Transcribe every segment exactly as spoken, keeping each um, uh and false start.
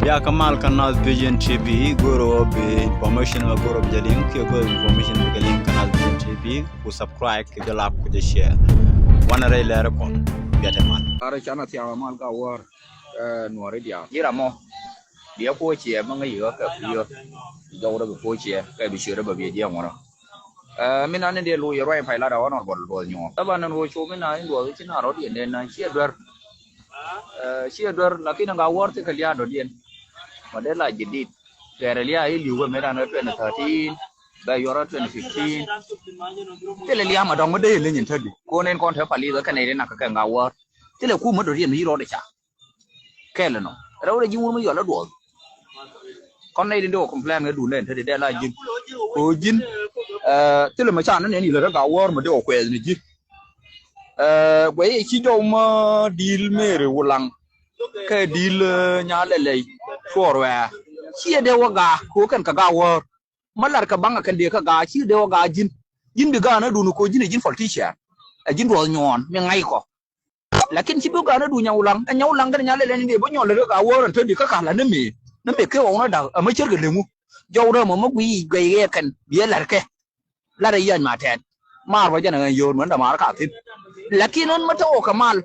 Ya kɛ mal kä Naath Vision T V, go̱o̱rä bi information mɛ go̱o̱rä bi jɛ liŋ, kiɛ go̱o̱rä bi information bi jɛ liŋ kä Naath Vision T V, ku subscribe, ku jɛ like, ku jɛ share. Wanɛ rɛy lɛr kɔn, biatɛ mal. Arɛ canɛ thiaŋ mal ka wäär, eh, nuɔri diaal. Ji̱ ram mɔ, biɛ kuɔ ciɛ, mä ŋäc yɛ kɛ kui̱ yɛ. Jɔwdä bi kuɔ ciɛ, kɛ bi ciɛ rɛ bä biɛ jiɛ ŋuɔrä. Eh, min an in dee lo̱c ruac pay lat a honorable Duɔth Nyuɔɔn. Taban in ɣöö cu min an in Duɔth ci na rɔ̱diɛn den na ciɛ duer. Eh, ciɛ duer, lakin in ka wäär thikɛ lia̱a̱ dɔ̱diɛn. Ma dee la jadid. Gɛrɛ lia̱a̱ i̱ li̱w kɛ met an kɛ twenty thirteen, bɛ yuɔr kɛ twenty fifteen. Thilɛ lia̱a̱ ma dɔ̱ŋ mi dee ileny in tätdi. Ko̱n in kɔn te palith kɛ nɛy ri nak kɛ kɛ in ka wäär. Thilɛ kumä dɔ̱diɛn mi ci rɔɔdɛ ca. Kɛl ɛnɔ rɛw rɛ ji̱n wur mi yɔl ɛ Duɔth. Kɔn nɛy tin ti wä complain ŋädun ɛn te ti dee la ji̱n. Kɛ ɣöö ji̱n, eh, thilɛ mɛ ca ni nɛn ilɛ rɛ ka wäär mɛ dee wä kuɛth ni ji̱. Eh, guɛy ɛ ci jɔw mä di̱i̱l Mary Wulaŋ kɛ di̱i̱l, eh, Nya Lɛlɛy cuɔɔr wɛɛ. Ciɛ dee wä gaak kɛ ɣöö kɛn kɛ gaak wäär. Mä lar kɛ baŋ ɛ kɛn dee kä gaak, ci dee wä gaak ji̱n. Ji̱n bi gaak ni dun kɛ ɣöö ji̱n ɛ ji̱n politician. Ɛ ji̱n Duɔth Nyuɔɔn mi ŋa̱c kɔ. Lakin ci bi ga̱a̱n adu Nyawlaŋ, ɛ Nyawlaŋ kɛnɛ Nya Lɛlɛy ni dee bi nyɔl lɛ kä ka wäär ɛn te di kä ka la ni mëë, ni mëë kɛ ɣɔw ni da̱k, ɛ mä cärkɛ leŋu. Jɔwdä mɔ, mä guiy guɛy kɛ kɛn, bi ɛ la̱r kɛ. La̱r ɛ yiany ma tɛt. Maar bä jɛn ɛ ɣän yio̱o̱r män dämaar ka thi̱n. Lakin ɣän mä te ɣɔw kɛ mal.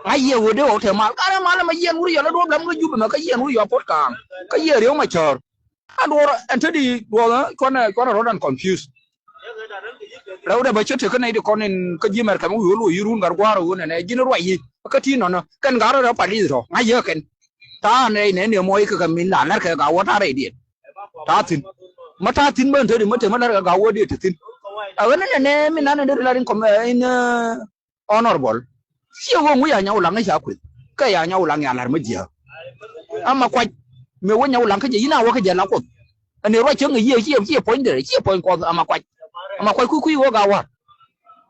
Ŋa̱c yɛ ɣöö dee ɣɔw te mal. Karɛ mal ɛmɛ yiɛn wur yɔl ɛ duɔ̱ɔ̱p lam kä Jubɛ mɛ kä yiɛn wur yɔl Puɔt Ka̱a̱ŋ. Kä yiɛn Riek Machar. An duɔr ɛn te di duɔr, eh, cuanɛ, cuanɛ rɔ̱dan confuse. Rɛwdɛ bä ce̱t te kä nɛy di kɔn in kä ji̱ Mɛrkɛ mi wi̱i̱ wä lo̱c yi̱ run gat gua̱a̱r ɣöö nɛnɛ ji̱n ruac yi̱ kä ti nɔnɔ kɛn gat rɔ rɛ palis rɔ ŋa̱c yɛ kɛn. Ta̱a̱ nɛy nɛn ni mɔc kɛ kɛ min la lɛr kɛ gat wä ta̱a̱ rɛydiɛn. Ta̱a̱ thi̱n. Mä ta̱a̱ thi̱n bä ɛn te di mä te mä lɛr kɛ gat wä diɛ te thi̱n. Ɛ ɣän ni nɛnɛ min nanɛ dee ri lar in kɔm, eh, in, eh, Honorable. Ciɛ ɣöö ŋu ya Nyawlaŋ i̱ ca kueth. Kä ya Nyawlaŋ ya la̱r mä jiääk. Ama kuac. Mëë wä Nyawlaŋ kä jɛ, yïn a wä kä jɛ la Kuoth. Ɛn ëë ruac cäŋ ɛ yiëë ciɛ, ciɛ puɔ̱ny dee, ciɛ puɔ̱ny Kuɔth ama kuac. Ama kuac kui̱ kui̱ wä ga wäär.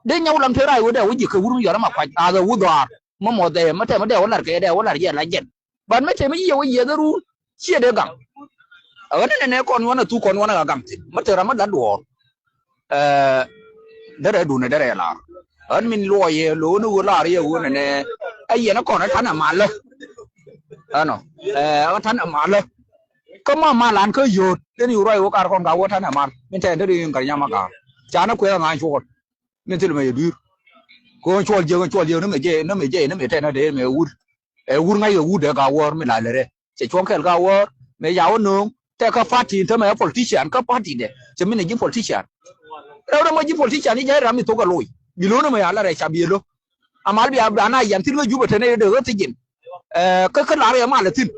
Dee Nyawlaŋ te rac wä dee wä ji̱ kɛ wur mi yɔr ama kuac. A dhɛ wur dhɔaar. Mä mɔth dee, mä tɛm dee wä la̱r kɛ dee wä la̱r jɛ la jɛn. Ban mä tɛm i̱ yiëë wä yiëë dhɛ ruun. Ciɛ dee gaŋ. Ɛ ɣän nɛnɛ kɔn wanɛ thuk kɔn wanɛ ɣä gaŋ thi̱n. Mä te ram mä la̱t duɔ̱ɔ̱r. Ɛ, derɛ duundɛ derɛ lar. Ɣän min luɔyɛ lo̱o̱n i̱ ɣöö lar yɛ ɣöö nɛnɛ. Ɛ yɛn ɛ kɔn ɛ ta̱nɛ malä. Ɛnɔ. Ɛ, ɛ ta̱nɛ malä. Kä ma mal an kä yio̱o̱t. Deni ɣöö ruac ɣöö kar kɔn ka ɣöö ta̱nɛ mal. Min tɛn te di in kar nyam a ga̱a̱r. Canɛ kueth a ŋa̱a̱ny cuɔl. Min thil mɛ yɛ dui̱r. Kɛ ɣöö cuɔl jiäk, cuɔl jiäk ni mɛ jɛ, ni mɛ jɛ, ni mɛ tɛn a dee mɛ wur. Ɛ wur ŋa̱c kɛ wut dee ka wäär mi la lɛ rɛ. Cɛ cuɔ̱ŋ kɛl ka wäär mɛ ya wä nööŋ tɛ kä party in te mɛ politician kä party dɛ. Cɛ min ɛ ji̱ politician. Rɛw rɛ mɔ ji̱ politician i̱ jɛ ram mi thok ɛ loc. Bi lo̱n mɛ ya la rɛ ca bi lo̱. Amal bia, bia na yan thil kä Jubɛ te nɛ dee ɣä thi̱ji̱n. Ɛ, kä, kä lar yɛ mal ɛ thi̱n.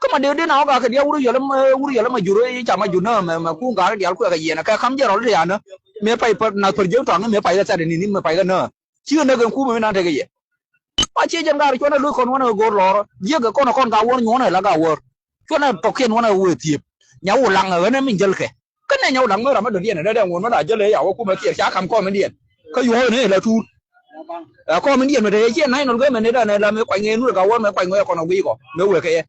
Kä ma dee dee na wä gak kɛ diaal wur yɛl mɛ, wur yɛl mɛ jur i̱ ca ma jur nä mɛ, mɛ kuŋ gak diaal kuɛ kɛ yiɛn kɛ kam jɛ rɔl te ya nä. Mɛ pay pä na thor jiäk tɔaŋ mɛ pay kɛ thɛt ni ni mɛ pay kɛ nä. Ci kɛ näk ɛn kumɛ mi nan tekɛ yɛ. Ma ciɛ jɛn gaar cuɔnɛ lo̱c kɔn wanɛ go̱o̱r lɔɔrä. Jiäkɛ kɔn ɛ kɔn ka wäär nyuɔ̱nɛ la ka wäär. Cuɔnɛ tɔkiɛn wanɛ wëë thiëëp. Nyawlaŋ ɛ ɣänɛ min jäl kɛ. Kä nɛ Nyawlaŋ mi ram mi dɔ̱diɛn ɛ nɛ dɛ ŋuɔ̱n mi la jäl ɛ ya wä kumɛ kiɛr ca kam kɔm in diɛn. Kä yuɔ̱ɔ̱k in ɛ la tuur. Ɛ kɔm in diɛn mɛ te yɛ ciɛ na̱c nɔl gɛ mɛ ni dan ɛ la mi kuany ŋɛ nur ka wäär mɛ kuany ŋɛ kɔn ɛ guiy kɔ. Mɛ wëë kɛ yɛ.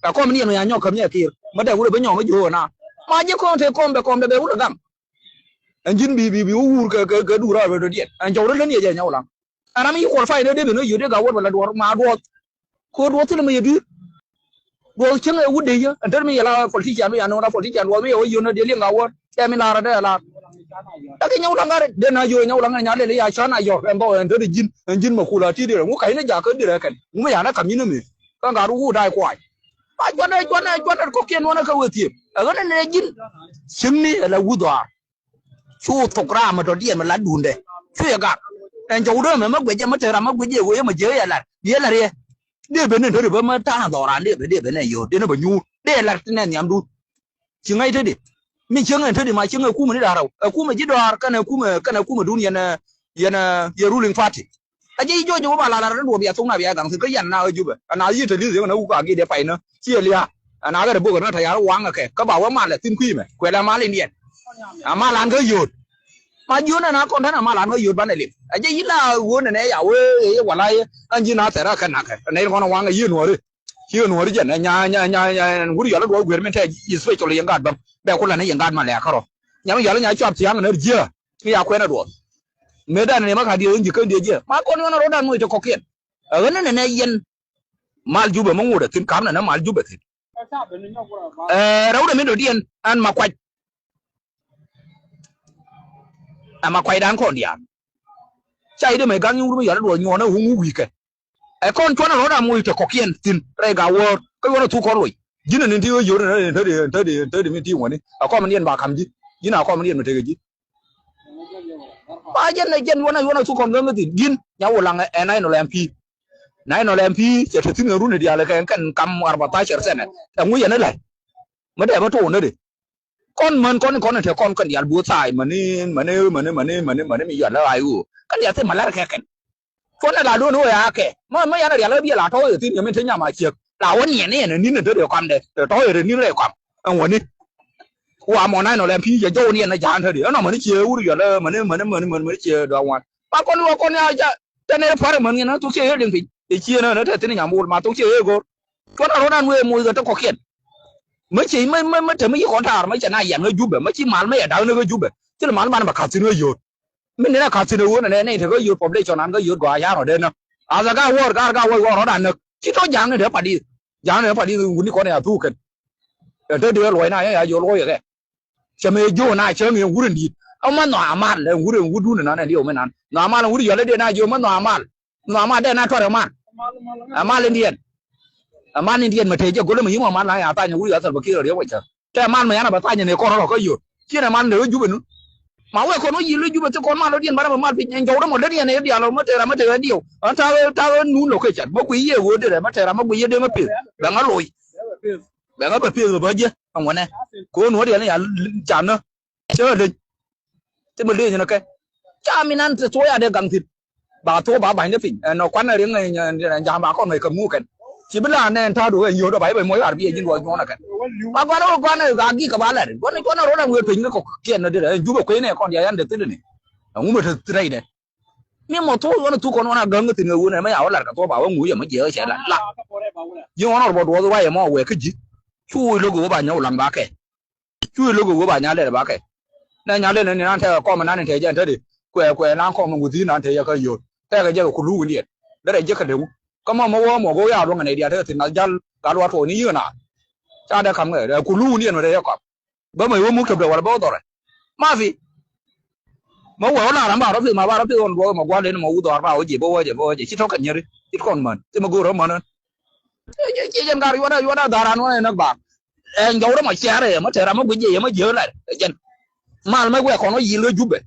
Ɛ kɔm in diɛn mɛ ya nyɔk käm nyɛ kiɛr. Mɛ dɛ wurɛ bɛ nyɔk mi ji̱ ɣöö na. Ma ji̱ kɔn te kɔm bɛ kɔm dɛ bɛ wurɛ gam. Ɛn ji̱n bi, bi, bi wä wur kɛ, kɛ, kɛ duur raar bɛ dɔ̱diɛn. Ɛn cɔw rä lä ni ɛ jɛ Nyawlaŋ. Ɛn ram mi ci qualify ni dee ben wä yio̱t dee ga wäär bɛ la duɔ̱ɔ̱r ma duɔ̱ɔ̱th. Kɛ ɣöö duɔ̱ɔ̱th thilɛ mi yɛ dui̱r. Duɔ̱ɔ̱th cieŋ ɛ wut dee yɛ. Ɛn tɛr mi yɛ la politician mi ya no̱o̱ŋ la politician duɔ̱ɔ̱th mi yɛ wä yio̱t ni dee liŋ ga wäär. Tɛ mi lar dee lar. Ɛ kɛ Nyawlaŋ gat dee na yio̱t Nyawlaŋ ɛ nya lɛl ya can a yɔr ɛn bä ɛn tɛr ji̱n. Ɛn ji̱n ma kula ti dee rɛ ŋu ka̱c ni jakä dee rɛ kɛn. Ŋu mi ya na ka̱m nyin ni mi. Kä gat wut da̱a̱c kuay. A juanɛ, juanɛ, juanɛ kɔkiɛn wanɛ kä wee thiëëp. Ɛ ɣän ɛn ɛ ji̱n. Cieŋni ɛ la wut dhɔaar. Cu thok raam ɛ tɔ̱diɛn mɛ lat duundɛ. Cu yɛ gak. Ɛn cɔwdä mɛ mɛ guic jɛ mɛ te ram mɛ guic jɛ ɣöö yɛ mɛ jiäk yɛ lat. Yɛ lat yɛ. Dee ben ni te ri bä mɛ ta̱a̱ dhɔran dee ben, dee ben ɛ yio̱o̱t. Dee ni bɛ nyuur. Dee lat ti nɛ nhiamdun. Ci ŋäc te di. Mi cieŋ ɛn te di ma cieŋ ɛ kumɛ ni da̱r rɛw. Ɛ kumɛ ji̱ dɔaar kɛnɛ kumɛ, kɛnɛ kumɛ dun yɛn, yɛn, yɛn ruling party. A ji̱ jɔc jɛ wä ba la lar ni duɔ̱ɔ̱p ya thok na bia gaŋ thi̱n kä yan na ɛ Jubɛ. Ana yiëë te li̱th yɛn na wuk a gi̱i̱dɛ pay na. Ci ɛ lia̱a̱. Ana kɛ rɛ bok na tayar waŋ kɛ kä ba wä mal ɛ thi̱n kui̱ mɛ kuɛ la mal in diɛn. A mal an kä yio̱o̱t. Ma jiön ɛn a kɔn tɛn a mal an kä yio̱o̱t banɛ lip a jɛ yi la ɣöö nɛnɛ ya wee wala yɛ an ji̱ na thɛr a kɛ nakɛ nɛ in kɔn a waŋ ɛ yi nuɔri. Ci nuɔri jɛn ɛ nya nya nya nya wur yɔl a duɔɔk guer min tɛ yi special yɛn gaat bäm bɛ ku la ni yɛn gaat ma lɛ kärɔ. Nyam yɔl a nya cuap thiaŋ nɛ jiɛ mi ya kuɛn a duɔɔk. Mëë dan ni ma ka diɛ in ji̱ kän diɛ jiɛ ma kɔn yɔn a rɔ dan muc te kɔkiɛn. Ɛ ɣän ni nɛnɛ yɛn. Mal Jubɛ mi ŋot ɛ thi̱n, ka̱m nɛ ni mal Jubɛ thi̱n. Ɛ, rɛw dɛ mi dɔ̱diɛn ɛn Makuac. Ɛ Makuac dan kɔn diaal. Ca i̱ dee mɛ gaŋ nyi wur mi yɔl i̱ duɔl nyuɔn ɛ wuŋ wi̱i̱kɛ. Ɛ kɔn cuɔn ɛ rɔ̱t a moc te kɔ̱kiɛn thi̱n rɛy Gawäär. Kä yuɔn ɛ thuk kɔn loc. Ji̱n ɛ ni̱n ti ɣä yio̱r ɛ, ɛ, ɛ, mi ti ŋuɔ̱ni. Ɛ kɔm ni yɛn ba ka̱m ji̱. Ji̱n a kɔm ni yɛn mi tekɛ ji̱. Ba jɛn ɛ jɛn yuɔn ɛ, yuɔn ɛ thuk kɔn gäŋ kä thi̱n. Ji̱n Nyawulaŋ ɛ, ɛ National M P. National M P cɛ te thi̱n ɛ run ɛ diaal ɛ kɛn kam arbatashar sɛnɛ. Ɛ ŋuc ɛn ɛ la̱c. Mi dee mi to̱o̱n ɛ dee. Kɔn män kɔn kɔn te kɔn kɛn diaal both side mäni mäni mäni mäni mäni mäni mi yɔt la I O kɛn diaal thil ma lar kɛ kɛn. Cuɔn ɛ la duɔ̱n wee a kɛ mä mä yan rial ɛ biɛ la tɔ̱ yɛ thi̱n yɛ min te nyam a ciek la wä niɛn ni ɛn ɛ ni̱n ɛ te dee kɔam dɛ tɔ̱ yɛ te ni̱n rɛy kɔam. Ɛn wäni wa mɔ na̱c nɔ lɛm pi̱i̱ jɛ jɔw niɛn ɛ ja̱a̱n te dee ɛn ɔ mäni ciek wur yɔt ɛ mäni mäni mäni mäni ciek dɔ̱a̱ŋ wan. Ba kɔn wä kɔn ya ja tɛn ɛ pa̱r män ŋi̱n ɛ thok ciek yɛ liŋ piny ɛ ciek nä ɛ te thi̱n nyam wol ma thok ciek yɛ go̱r. Cuɔn a ruɔ̱n an wee moc kɛ te kɔ̱kiɛn. Mä ci mä mä mä te mä yi kɔn taar mä cɛ na yan kä Jubɛ mä ci mal mä yɛ da̱k ni kä Jubɛ. Thil mal man bɛ ka̱th thi̱n kä yio̱o̱t. Min ni na ka̱th thi̱n ɛ ɣöö nɛ nɛ nɛ te kä yio̱o̱t population an kä yio̱o̱t gɔaa ya̱r ɔ dee näk. As a ga wäär gar ga wäär ɣɔr ɔ da näk ci tɔ̱ ja̱a̱ŋ ni te padith. Ja̱a̱ŋ ni te padith wuni kɔn ya thuk kɛn. Ɛ te dee luɔ̱c na yɛ ya jiɔ luɔ̱c ɛ kɛ. Cɛ mëë jiö na cäŋ yɛn wur in di̱i̱t. Ɛ ma nhɔa mal ɛ wur in wur dun in nan ɛ diɛ wä mi nan nhɔa mal ɛ wur yɔl ɛ dee na jiö ma nhɔa mal. Nhɔa mal dee na tuɔr ɛ mal. Ɛ mal in diɛn. Ɛ mal in diɛn mɛ te jɛ go̱lä mɛ yi̱m ɛ mal na ya thany ɛ wur yɔl thɛl bä kiɛ rɔ riɛ wä cä. Tɛ mal mɛ yan ɛ bä thany ɛ ni kɔn rɔ kɛ yio̱t. Ciɛ nɛ mal in dee wä Jubɛ nu. Ma wee kɔn wä yi̱l wä Jubɛ thil kɔn mal wä diɛn banɛ bä mal piny ɛn jɔw dämɔ dee diɛn ɛ diaal ɔ mä tera mä tera diɛw. Ɣän ta̱a̱ ɣä ta̱a̱ ɣä nun lɔ kecän mä kui̱ yiëë ɣöö derɛ mä tera mä gui̱ yɛ dee mä peth bɛ ŋa loc. Bɛ ŋa bɛ peth bä jɛ ɛŋuɛnɛ. Ko̱n wä diɛn ya canä. Cä leny. Ti mi leny ni kɛ ca mi nan ti thuɔ̱ɔ̱c a dee gaŋ thi̱n. Ba thuɔ̱ɔ̱c ba ba̱ny ni piny ɛn ɔ kuan riŋ ɛn ja̱a̱m ba kɔn mɛ kä mu kɛn. Ci bi la nɛn ta̱a̱du ɛn yio̱o̱dɔ ba i̱ bɛ muɔc ar bi ɛ ji̱n luɔc nyuɔ̱n ɛ kɛn. Ba guan ɛ wä guan ɛ ga gi̱i̱k kɛ ba lɛr guan ɛ cuɔn ɛ ruɔ̱n ɛn wee piny ni kɔ kiɛn ni dirɛ ɛn Jubɛ kuecnɛ kɔn diaal ɛn dee thi̱n ni. Ɛŋu mɛ te rɛydɛ. Mi mɔ thuɔ̱k ɣɔn a thuk kɔn ɣɔn a gäŋ kä thi̱n kɛ wun ɛmɛ ya wä lar kɛ thuɔ̱k ba wä ŋuc ɛmɛ jiɛk ɛ cɛ lat la. Ji̱ ɣɔn ɣɔr bɔ duɔth ruac ɛmɔ wɛ kä ji̱. Cu lo̱k ɣöö ba nyɔw laŋ ba kɛ. Cu lo̱k ɣöö ba nyal lɛl ba kɛ. Nɛ nyal lɛl ni nan tɛkɛ kɔm nan in tɛ jɛ in te di. Kuɛ kuɛ nan kɔm in wuthi̱n nan tɛ jɛ kä yio̱o̱t tɛkɛ jɛ kɛ kulu wundiɛn. Derɛ jɛ kɛ leŋu. Kä mɔ mɔ wä mɔ go̱o̱k ya luäŋ in ɛ diaal tekɛ thi̱n nath jal gal wa tuɔɔk ni yi̱k in naath. Ca dee ka̱m kɛ kulu wundiɛn wä te jɛ kɔm. Bä mɛ wä muk tɔpdɛ wala bä wä dhɔrɛ. Ma fi. Ma wä wä la ram ba rɔ pith ma ba rɔ pith ɣɔn duɔk ma gua̱l in ma wä dhɔr ba wä jiɛ bä wä jiɛ bä wä jiɛ ci tɔk kɛ nyeri ci kɔn män ci ma go̱o̱r rɔ män ɣän. Ci jɛn gar yuɔda yuɔda dharan wä in näk ba. Ɛn jɔw rɔ ma ciarɛ ma tɛra ma guic jiɛ ma jiɛ lar jɛn. Mal ma wɛ kɔn wä yil wä Jubɛ.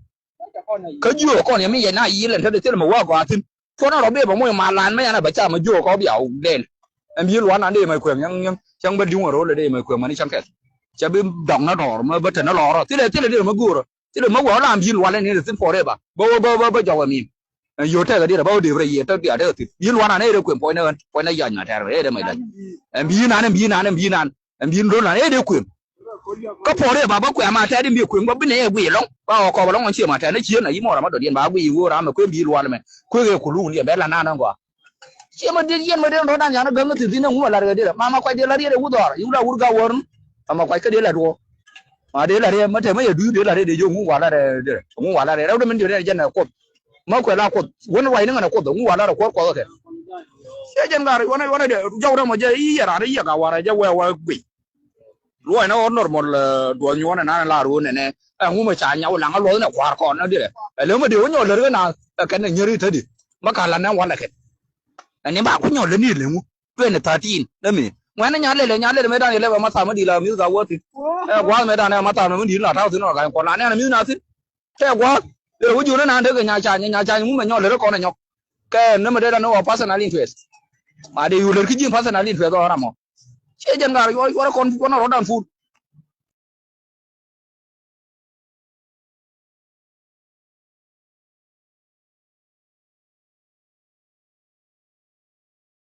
Kä jiö kɔn yɛ mi yɛ na yil ɛn te de thil ma wä gɔaa thin. Cuɔn a rɔ bia bɛ moc ma lan mɛ yan a bɛ ca ma jiök kɔ bia wuk dɛl. Ɛn bi luan an dee mɛ kuɛm nyaŋ nyaŋ cäŋ bä di̱ŋ wä ro̱l dee mɛ kuɛm mani cäŋ kɛl. Cɛ bi dɔŋ na dɔɔr mɛ bä te na lɔɔr thilɛ thilɛ dee mɛ go̱o̱r thilɛ mɛ wä lan bi luan ɛn ni thin forever bä wä bä bä bä jɔk ɛmin. Ɛn yio̱ tɛk a diet a bä wä dee rɛ yiëë tɛk bia tɛk a thil bi luan an ɛ dee kuɛm puɔcnɛ ɣän puɔcnɛ yac na tɛr ɛ dee mɛ lac. Ɛn bi nan ɛn bi nan ɛn bi nan. Ɛn bi lo̱l nan ɛ dee kuɛm. Kä puɔr i̱ ba bä kuɛ ma tɛt in bi kueŋ bä bi nɛ i̱ guiy ɛlɔ̱ŋ ba ɣɔk kɔp ɛlɔ̱ŋ ɣɔn ciɛ ma tɛt ni cieen a yi mɔr ama dɔ̱diɛn ba guiy i̱ ɣöö ram ɛ kueŋ bi lual ɛmɛ kueŋ kɛ kulu wun diɛn bɛ la naan ɣɔn gɔaa. Ciɛ ma diet yɛn ma diɛn rɔ̱t dan yan ɛ gäŋ kä thi̱n thi̱n ɛ ŋu ma lar kɛ diet ɛ ma ma kuac diet lar yɛn ɛ wut dhɔaar yi wula wut gak wäär ni. Ama kuac kä diet lar wä ma diet lar yɛ ma tɛmɛ yɛ dui̱r diet lar yɛ diet yɛ ŋu wa lar ɛ diet ɛ ŋu wa lar ɛ rɛw dämɛn diet ɛ jɛn ɛ kuoth. Ma kuɛ la kuoth wän ruac ni ŋän ɛ kuoth ɛ ŋu wa lar ɛ kuɔr kuɔth ɛ kɛ. Ciɛ jɛn gar wanɛ wanɛ diɛ jɔw dämɔ jɛ i̱ yɛ ran i̱ yɛ gak war ɛ jɛ wɛ wä guiy. Luɔcnɛ ɣɔr normal duɔth nyuɔ̱ɔ̱n ɛnan lar ɣöö nɛnɛ. Ɛŋu mɛ ca nyaw laŋ a luɔth nɛ kua̱r kɔn nɛ dirɛ ɛ lëŋ mɛ dee wä nyɔl lär kä na ɛ kɛn ɛ nyäri tädi. Mɛ ka la̱t nɛ walɛ kɛn. Ɛni ba ku nyɔl lär ni lëŋu twenty thirteen nɛ mi ŋuɛn ni nya lɛl ɛ nya lɛl mɛ dan ilɛ bɛ ma tham mi di̱i̱t la mi̱th ka wä thi̱n. Ɛ gua̱a̱th mɛ dan ɛ ma tham mi di̱i̱t la ta̱w thi̱n ɔ ka kɔn la nɛn mi̱th na thi̱n. Tɛ gua̱a̱th. Ɛ wä jiön ɛnan tekɛ nya cany nya cany ŋu mɛ nyɔl lär kɔn ɛ nyɔk. Kɛ nä mɛ dee dan ɛ wä personal interest. Ma dee yu lär ki ji̱n personal interest ɔ ram ɔ. Ciɛ jɛn gar yuɔr yuɔr kɔn yuɔr na rɔdan fur.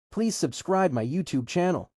Please subscribe my YouTube channel.